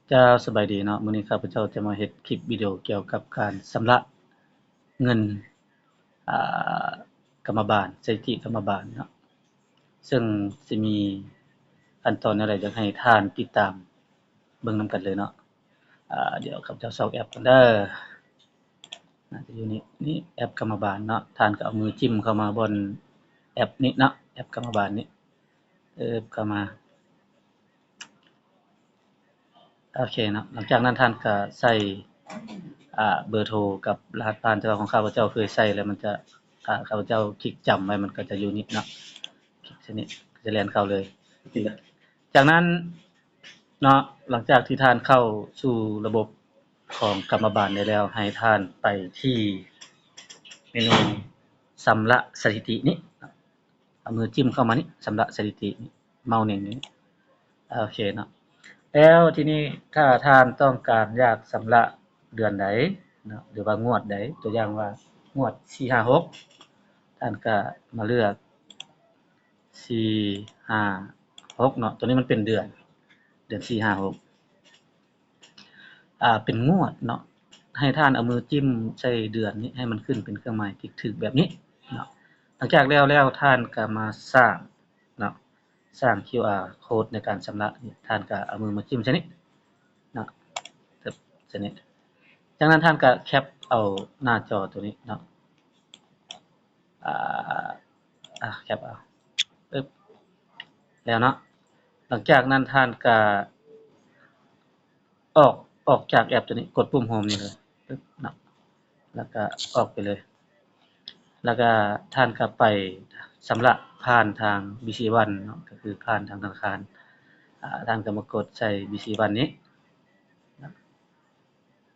ເຈົ້າ ສະບາຍດີເນາະ, ມື້ນີ້ຂ້າພະເຈົ້າຈະມາເຮັດຄລິບວິດີໂອກ່ຽວກັບການຊຳລະເງິນ ອ່າ ກຳມະບານ, ສະຖິຕິກຳມະບານເນາະ, ເຊິ່ງຊິມີຂັ້ນຕອນແນວໃດ ຢາກໃຫ້ທ່ານຕິດຕາມເບິ່ງນຳກັນເລີຍເນາະ. ອ່າ ດຽວຂ້າພະເຈົ້າຊອກແອັບກ່ອນເດີ. ໜ້າຈະຢູ່ນີ້ ນີ້ແອັບກຳມະບານເນາະ, ທ່ານກໍເອົາມືຈິ້ມເຂົ້າມາບ່ອນແອັບນີ້ເນາະ, ແອັບກຳມະບານນີ້ ເອີບ ເຂົ້າມາ. ໂອເຄເນາະ, ຫຼັງຈາກນັ້ນທ່ານກໍໃສ່ ອ່າ ເບີໂທກັບລະຫັດຜ່ານ, ແຕ່ວ່າຂອງຂ້າພະເຈົ້າເຄີຍໃສ່ແລ້ວ ມັນຈະ ຖ້າຂ້າພະເຈົ້າຄລິກຈຳໄວ້ ມັນກໍຈະຢູ່ນີ້ເນາະ, ຄລິກໃສ່ນີ້ ກໍຈະແລ່ນເຂົ້າເລີຍ. ຈາກນັ້ນເນາະ, ຫຼັງຈາກທີ່ທ່ານເຂົ້າສູ່ລະບົບຂອງກຳມະບານໄດ້ແລ້ວ ໃຫ້ທ່ານໄປທີ່ເມນູຊຳລະສະຖິຕິນີ້, ເອົາມືຈິ້ມເຂົ້າມານີ້ ຊຳລະສະຖິຕິນີ້ ເມົາສ໌ເໜັງນີ້. ໂອເຄເນາະ, ແລ້ວທີນີ້ຖ້າທ່ານຕ້ອງການຢາກຊຳລະເດືອນໃດເນາະ ຫຼືວ່າງວດໃດ, ຕົວຢ່າງວ່າງວດສີ່ ຫ້າ ຫົກ ທ່ານກໍມາເລືອກ ສີ່ ຫ້າ ຫົກເນາະ, ຕົວນີ້ມັນເປັນເດືອນ ເດືອນສີ່ ຫ້າ ຫົກ ອ່າ ເປັນງວດເນາະ, ໃຫ້ທ່ານເອົາມືຈິ້ມໃສ່ເດືອນນີ້ ໃຫ້ມັນຂຶ້ນເປັນເຄື່ອງໝາຍທີ່ຖືກແບບນີ້ເນາະ. ຫຼັງຈາກແລ້ວແລ້ວ ທ່ານກໍມາສ້າງເນາະ, ສ້າງຄິວອາໂຄດໃນການຊຳລະນີ້, ທ່ານກໍເອົາມືມາຈິ້ມໃສ່ນີ້ເນາະ, ໃສ່ນີ້. ຈາກນັ້ນທ່ານກໍແຄັບເອົາໜ້າຈໍຕົວນີ້ເນາະ. ອ່າ ອ່າ ແຄັບເອົາ ປຶບ ແລ້ວເນາະ. ຫຼັງຈາກນັ້ນທ່ານກະອອກ ອອກຈາກແອັບຕົວນີ້, ກົດປຸ່ມໂຮມນີ້ເລີຍ ປຶບເນາະ, ແລ້ວກະອອກໄປເລີຍ. ແລ້ວກະທ່ານກະໄປຊຳລະຜ່ານທາງ ບີຊີວັນເນາະ, ກໍຄືຜ່ານທາງທະນາຄານ. ອ່າ ທ່ານກະມາກົດໃສ່ ບີຊີວັນນີ້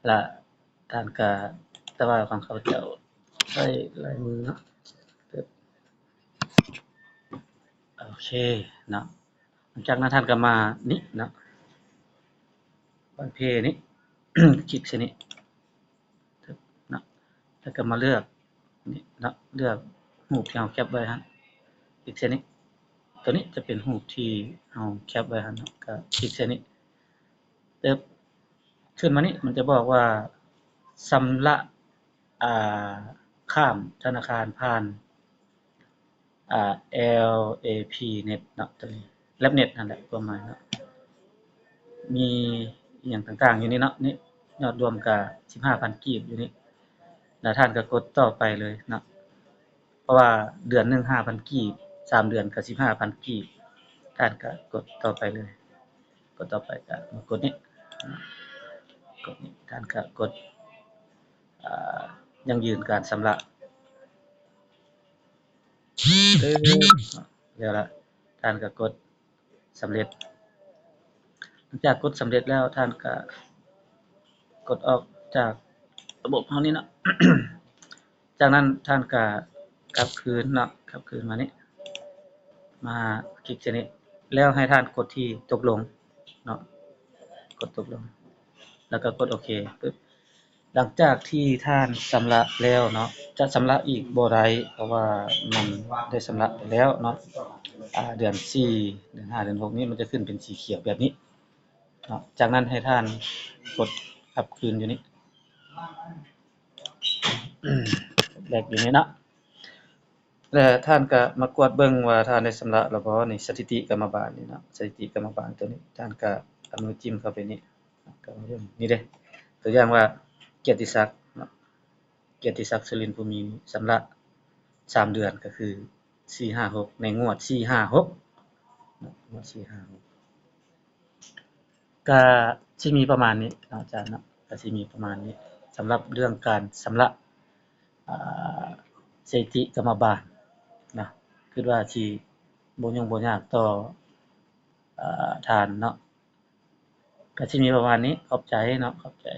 ແລະ ທ່ານກະ ແຕ່ວ່າຂອງຂ້າພະເຈົ້າໃຊ້ລາຍມືເນາະ, ໂອເຄເນາະ. ຫຼັງຈາກນັ້ນທ່ານກະມານີ້ເນາະ, ບານເພນີ້ ຄລິກໃສ່ນີ້ເນາະ, ແລ້ວກະມາເລືອກນີ້ເນາະ, ເລືອກຮູບທີ່ເຮົາແຄັບໄວ້ຫັ້ນ, ຄລິກໃສ່ນີ້. ຕົວນີ້ຈະເປັນຮູບທີ່ເຮົາແຄັບໄວ້ຫັ້ນເນາະ, ກະຄລິກໃສ່ນີ້. ເຕີບ ຂຶ້ນມານີ້ ມັນຈະບອກວ່າຊຳລະ ອ່າ ຂ້າມທະນາຄານຜ່ານ ອ່າ ແອລເອພີເນັດເນາະ, ຕົວນີ້ ແລັບເນັດ ນັ້ນແຫຼະ ຄວາມໝາຍເນາະ. ມີອີ່ຫຍັງຕ່າງໆຢູ່ນີ້ເນາະ, ນີ້ຍອດລວມກະສິບຫ້າພັນກີບຢູ່ນີ້, ແລ້ວທ່ານກະກົດຕໍ່ໄປເລີຍເນາະ. ເພາະວ່າເດືອນໜຶ່ງຫ້າພັນກີບ, ສາມເດືອນກໍສິບຫ້າພັນກີບ, ທ່ານກໍກົດຕໍ່ໄປເລີຍ. ກົດຕໍ່ໄປກໍມາກົດນີ້, ກົດນີ້, ທ່ານກໍກົດ ອ່າ ຢັ້ງຢືນການຊຳລະ. ແລ້ວລະ ທ່ານກໍກົດ ສຳເລັດ. ຫຼັງຈາກກົດສຳເລັດແລ້ວ ທ່ານກະກົດອອກຈາກລະບົບເຮົານີ້ເນາະ. ຈາກນັ້ນທ່ານກະກັບຄືນເນາະ, ກັບຄືນມານີ້, ມາຄລິກໃສ່ນີ້ ແລ້ວໃຫ້ທ່ານກົດທີ່ຕົກລົງເນາະ, ກົດຕົກລົງ ແລ້ວກໍກົດໂອເຄ ປຶບ. ຫຼັງຈາກທີ່ທ່ານຊຳລະແລ້ວເນາະ, ຈະຊຳລະອີກບໍ່ໄດ້ ເພາະວ່າມັນໄດ້ຊຳລະໄປແລ້ວເນາະ, ອ່າ ເດືອນສີ່ ເດືອນຫ້າ ເດືອນຫົກນີ້ ມັນຈະຂຶ້ນເປັນສີຂຽວແບບນີ້ເນາະ. ຈາກນັ້ນໃຫ້ທ່ານກົດກັບຄືນຢູ່ນີ້ ແບກຢູ່ນີ້ເນາະ. ແລະ ທ່ານກະມາກວດເບິ່ງວ່າທ່ານໄດ້ຊຳລະແລ້ວບໍ່ ໃນສະຖິຕິກຳມະບານນີ້ເນາະ, ສະຖິຕິກຳມະບານຕົວນີ້ ທ່ານກະເອົາມືຈິ້ມເຂົ້າໄປນີ້ ກະມາເບິ່ງນີ້ເດ້. ຕົວຢ່າງວ່າ ກຽດຕິສັກເນາະ, ກຽດຕິສັກ ສຸລິນພູມີ ຊຳລະສາມເດືອນ ກໍຄື ສີ່ຫ້າຫົກ ໃນງວດ ສີ່ຫ້າຫົກເນາະ, ງວດ ສີ່ຫ້າຫົກ. ກະຊິມີປະມານນີ້ເນາະອາຈານເນາະ, ກະຊິມີປະມານນີ້ ສຳລັບເລື່ອງການຊຳລະ ອ່າ ສະຖິຕິກຳມະບານເນາະ. ຄິດວ່າຊິບໍ່ຫຍຸ້ງບໍ່ຍາກຕໍ່ ອ່າ ທ່ານເນາະ, ກະຊິມີປະມານນີ້. ຂອບໃຈເນາະ, ຂອບໃຈ.